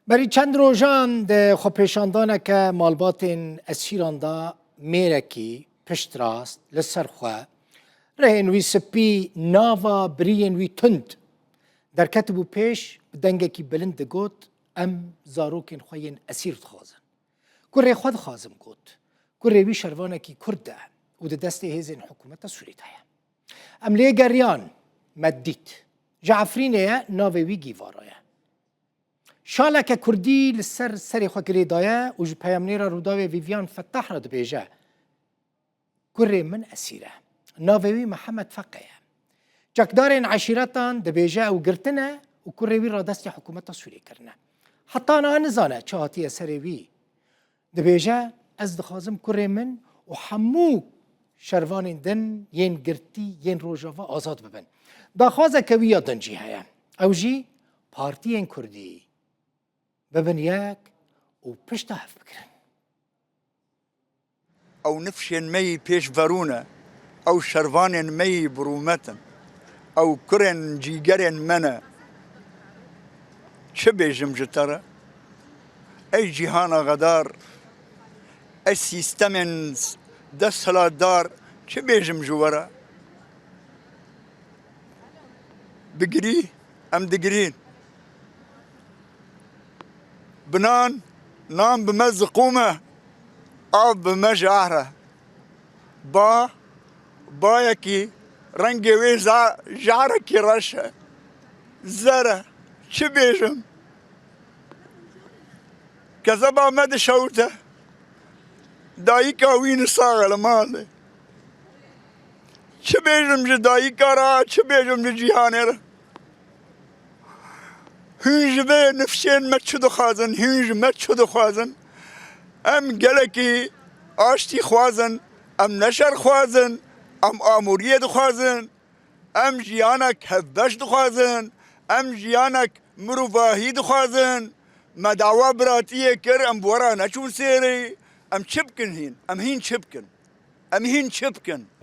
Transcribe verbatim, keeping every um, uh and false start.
Berî çend rojan di xwepêşandaneke malbatên esîran de mêrekî piştrast li ser xwe, rihên wî spî, nava biriyên wî tund derketibû pêş, bi dengekî bilind digot, "Em zarokên xwe yên esîr dixwazin. Kurê xwe dixwazim," got. Kurê wî şervanekî Kurd e û di destê hêzên hikûmeta Sûrî de ye. Em lê geriyan, me dît. Ji Efrînê ye, navê wî Gîvara ye. Şaleke Kurdî li ser serê xwe girê daye û ji peyamnêra Rûdawê Vivian Fettah re dibêje, "Kurê min esîr e. Navê wî Mihemed Feqe ye. Çekdarên eşîretan dibêje ew girtine û kurê wî radestî hikûmeta Sûriyê kirine. Heta niha nizane çi hatiye serê wî." Dibêje, "Ez dixwazim kurê min û hemû şervanên din yên girtî yên Rojava azad bibin." Daxwazeke wî ya din jî heye. Ew jî partiyên Kurdî bibin yek û pişta hev bigirin. Ew nifşên me yî pêşverû ne, ew şervanên me yî bi rûmet in, ew kurên cîgerên me ne. Çi bêjim ji te re? Ey cîhana xedar, ey sîstemên desthilatdar, çi bêjim ji we re? Digirî, em digirîn. Bi nan, nan bi me ziqûm e, av bi me jahr e. Ba, bayekî rengê wê za-, jarekî reş e. Zer e. Çi bêjim? Kezeba me dişewite. Dayika wî nisax e li malê. Çi bêjim ji dayika re, çi bêjim ji cîhanê re? Hûn ji vê nifşên me çi dixwazin? Hûn ji me çi dixwazin? Em gelekî aştî xwazin, em ne şer xwazin, em amûriyê dixwazin, em jiyanek hevbeş dixwazin, em jiyanek mirovahî dixwazin. Me dawa biratiyê kir, em bi we re neçûn sêrî. Em çi bikin hîn? Em hîn çi bikin? Em hîn çi bikin?